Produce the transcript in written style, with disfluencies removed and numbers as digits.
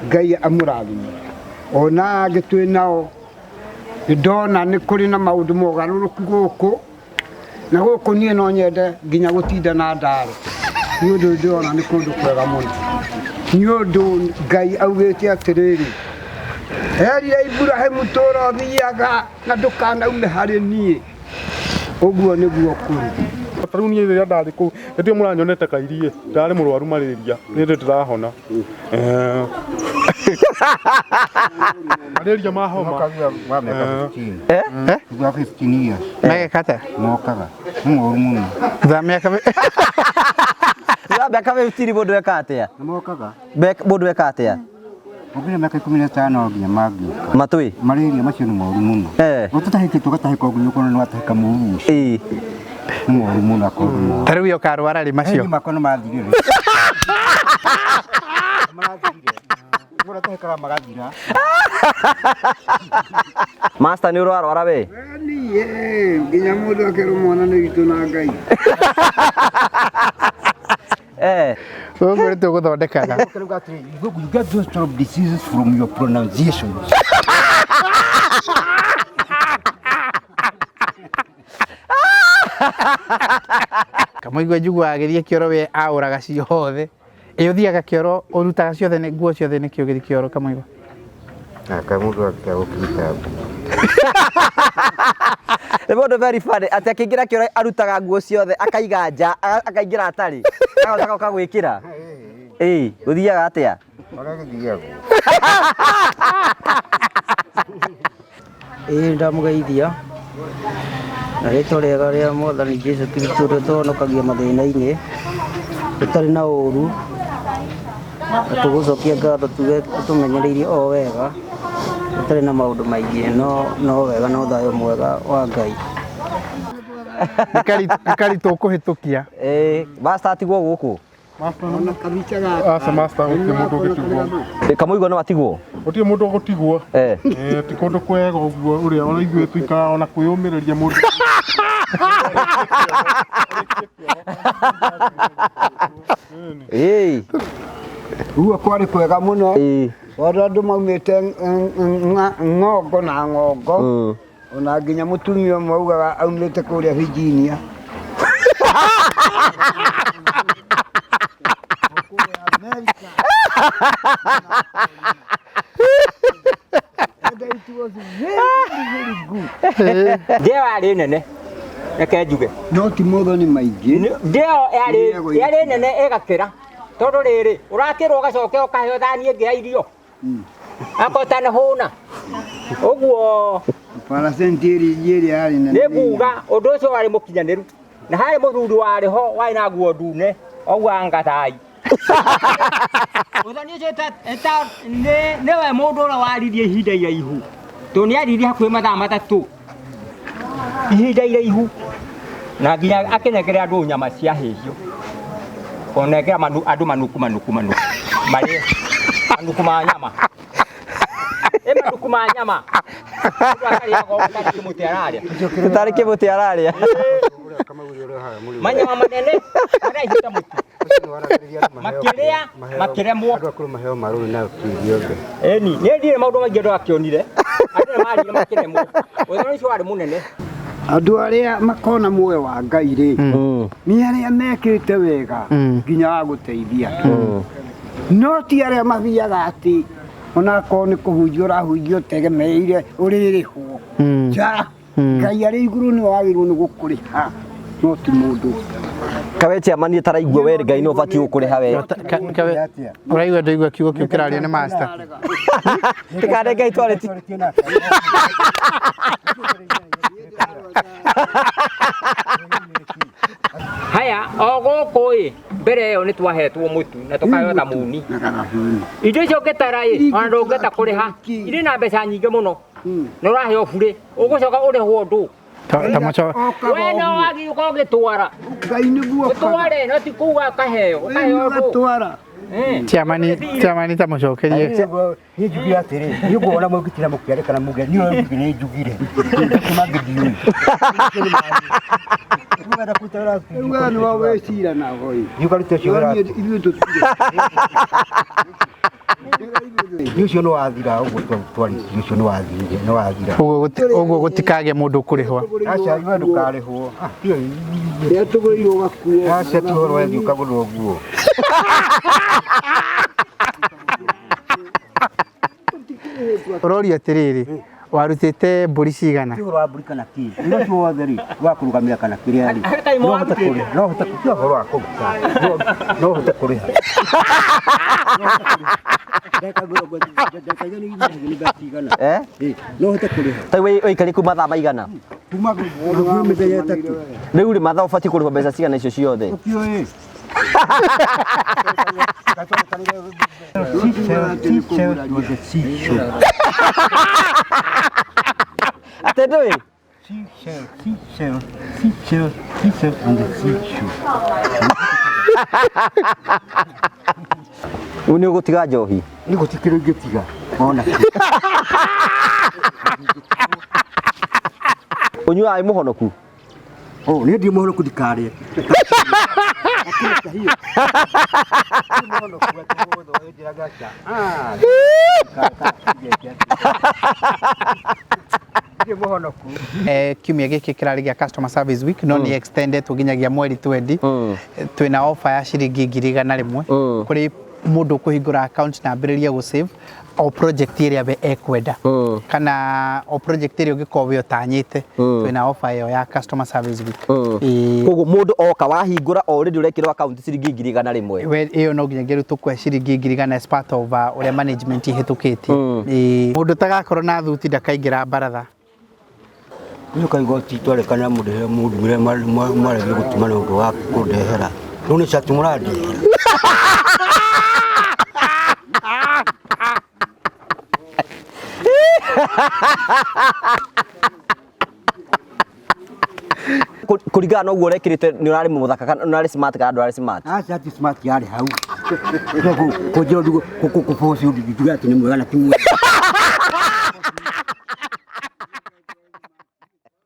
Ngai amũrathime. Ona angĩ twĩ nao nĩ ndona nĩ kũrĩ na maũndũ mogarũrũku gũkũ, na gũkũ niĩ no nyende nginya gũtinda na ndarĩ, nĩ ũndũ ndĩrona nĩ kũndũ kwega mũno. Nĩ ũndũ Ngai augĩte atĩrĩrĩ, erire Iburahĩmu tũra ũthiaga na ndũkanaume harĩ niĩ. Ũguo nĩguo kũrĩ. Ta rĩu niĩ rĩrĩa ndarĩ kũu, hĩndĩ ĩyo mũranyonete Kairie, ndarĩ mũrwaru malaria, nĩ hĩndĩ ndĩrahona. Eh. Malaria ma homa. Mokaga wa mĩaka 15. Eh? Eh? Thutha wa 15 years. Megeka atĩa? Mokaga. Nĩ moru mũno. Thutha wa mĩaka Thutha wa mĩaka 15 mũndũ eka atĩa? Nĩ mokaga. Mũndũ eka atĩa? Ũngĩrĩa mĩaka 15 nginya mangĩũka. Matũĩ? Malaria macio nĩ moru mũno. Eh. Ũtũtahĩkĩte ũgatahĩka ũguo ũkona nĩ watahĩka mũru ũcio. Ĩĩ. Nĩ moru mũno akorwo nĩ moru. Ta rĩu ũkarwara rĩ macio? Niĩ makwa nĩ mathirire. Nĩ mathirire. Ũratahĩkaga magathira. Master nĩ ũrarwara we? Niĩ nginya mũndũ akerwo mwana nĩ witũ na Ngai. Eh. Ũguo nĩ tũgũthondekaga. You get those sort of diseases from your pronunciation. Kamũigua njiguaga agĩthiĩ kĩoro we aũraga ciothe. Ĩ ũthiaga kĩoro ũrutaga ciothe nĩ nguo ciothe nĩkĩ ũgĩthiĩ kĩoro Kamũigua? Aka mũndũ akĩaga gũkĩruta nguo. Nĩ mũndũ very funny atĩ akĩingĩra kĩoro arutaga nguo ciothe akaiga nja akaingĩra atarĩ agacoka goka gwĩkĩra. Ĩĩ gũthiaga atĩa? Ũrĩa gĩthiagwo. Ĩĩ ndamũgeithia na rĩtwa rĩega rĩa Mwathani Jesu Kristo ũrĩa ũtũhonokagia mathĩna-inĩ, tũtarĩ na ũru, na tũgũcokia ngatho tuge ũtũmenyereirie o wega, tũtarĩ na maũndũ maingĩ, no no wega no thayũ mwega wa Ngai. Nĩ karitũ ũkũhĩtũkia. Ĩĩ master atigwo gũkũ. Ona kabicha gaka. Aca master gũtirĩ mũndũ ũgĩtigwo. Kamũigua no atigwo? Gũtirĩ mũndũ ũgũtigwo. Eh. Eh, ti kũndũ kwega ũguo ũrĩa ona ithuĩ tũikaraga ona kwĩyũmĩrĩria mũndũ. Ĩĩ. Ũguo kwarĩ kwega mũno. Ĩĩ. Tondũ andũ maumĩte ng'ongo na ng'ongo. Ona nginya mũtumia ũmwe augaga aumĩte kũrĩa Virginia. And it was very, very good. Ndĩo yarĩ nene reke njuge No ti mothoni maingĩ. Ndĩo yarĩ Nĩegũikia. yarĩ nene ĩgakĩra tondũ rĩrĩ ũrakĩrwo ũgacoka ũkaheo thani ĩngĩ ya irio akotanahũna ũguo Paracenti ĩrĩa ĩrĩa yarĩ nene. nĩ nguga ũndũ ũcio warĩ mũkinyanĩru na harĩ mũthuri warĩ ho warĩ na nguo ndune augaga ngathai ũthoni ũcio nĩwe mũndũ ũrĩa waririe ihinda iraihu tondũ nĩ aririe hakuhĩ mathaa matatũ ihinda iraihu na nginya akĩnengera andũ nyama cia hĩhio kũnengera manu, andũ manuku manuku manuku marĩe manuku ma nyama ĩ manuku ma nyama Mũndũ akarĩaga ũguo tarĩ kĩmũtĩ ararĩa Tarĩ kĩmũtĩ ararĩa. Manyama manene maraihu ta mũtĩ. Makĩrĩa makĩremwo. Andũ akũrũ maheo marũrũ na kĩgĩothe. Ĩni, niĩ ndirĩ maũndũ maingĩ andũ akĩonire. Andũ nĩ marire makĩremwo. Ũtheri ũcio warĩ mũnene. Andũ arĩa makona muoyo wa Ngai rĩ, nĩ arĩa mekĩte wega nginya wa gũteithia andũ. No ti arĩa mathiaga atĩ onakorwo nĩ kũhunjia ũrahunjia ũtegemeire ũrĩrĩhwo. Ja, Ngai arĩ igũrũ nĩwe wagĩrĩirwo nĩ gũkũrĩha no ti mũndũ. Kawe chairman niĩ taraigua we Ngai nĩ ũbatiĩ gũkũrĩha we. Ũraigua ndaigua kiugo kĩu kĩrario nĩ master. Ndikane Ngai twarĩ ti. Haya, o gũkũ ĩ, mbere ĩyo nĩ twahetwo mũtu na tũkaheo thamuni. Indo icio ũngĩtara ĩ, ona ndũngĩhota kũrĩha. Irĩ na mbeca nyingĩ mũno. Na ũraheo burĩ, ũgũcoka ũrĩhwo ndũ. Ta mũco. We no wagĩrĩirwo ũkorwo ũgĩtwara. Ngai nĩguo Ũtware, no ti kuga ũkaheo, ũkaheo ndũ. Ũgatwara. Chairman, chairman ta mũcokerie. Niĩ njugire atĩrĩ, niĩ nguona mũngĩtira mũkĩarĩkana muge niĩ ũrĩa njugire nĩ njugire. Mangĩ ndiũĩ. Wenda kũruta wĩra Rĩu we nĩwe wĩcira nago ĩ. Thiĩ ũkarute ũcio wĩra. Ithuĩ tũtirĩ. Nĩ ũcio nĩ wathira ũguo twarĩtie ũcio nĩ wathirire nĩ wathira. Ũguo gũtikagĩa mũndũ ũkũrĩhwo. Aca we ndũkarĩhwo. Ah, tiyo Nĩatũgũrĩirwo gakuo. Aca ti ũhoro wethiĩ ũkagũrwo nguo. Ũroria atĩrĩrĩ, warutĩte mbũri cigana? Ti ũhoro wa mbũri kana kĩ. Wĩra ũcio wothe rĩ, wa kũrũgamĩra kana kĩrĩa rĩ. No hote kũrĩha. No hote ti ũhoro wa kũruta. No hote kũrĩha. Ndagĩka mĩrongo ndagĩka igana nĩ mbeca cigana? Eh? No hote kũrĩha. Ta rĩu waikarire kuu mathaa maigana? Kuma hakuhĩ mĩthenya ĩtatũ. Rĩu rĩ mathaa ũbatiĩ kũrĩhwo mbeca cigana icio ciothe? Ũkĩũĩ? Atĩ ndũĩ? Rĩu nĩ ũgũtiga njohi? Nĩ gũtikĩrĩ ingĩtiga ona kĩ. Ũnyuaga wĩ mũhonoku? Oh, niĩ ndirĩ mũhonoku ndikarĩe. Ndirĩ mũhonoku. Kiumia gĩkĩ kĩrarĩ gĩa customer service week no nĩ extended nginyagia mweri 20. Twĩna offer ya ciringi 100,000 kũrĩ mũndũ ũkũhingũra account na ambĩrĩrie gũ save o project ĩrĩa we ekwenda kana o project ĩrĩa ũngĩkorwo we ũtanyĩte. Twĩna offer ĩyo ya customer service week. Ĩĩ. Koguo mũndũ oka wahingũra already ũrekĩrwo account ciringi 100,000. We ĩyo no nginyagia rĩu tũkũhe ciringi 100,000 as part of ũrĩa management ĩhĩtũkĩtie. Ĩĩ. Mũndũ ũtagakorwo na thuti ndakaingĩra baratha. Nĩ kaigoti twarekana mũndĩhe mũndumĩre mwaregire gũtuma nĩ ũndũ wa kũndehera. Rĩu nĩ cati mũrandehera. Kũringana na ũguo ũrekĩrĩte nĩ ũrarĩ mũthaka kana nĩ ũrarĩ smart kana ndũrarĩ smart? Aca ti smart yarĩ hau. Kũnjĩra ũndũ kũboci ũndũ njuge atĩ nĩ mwega na ti mwega.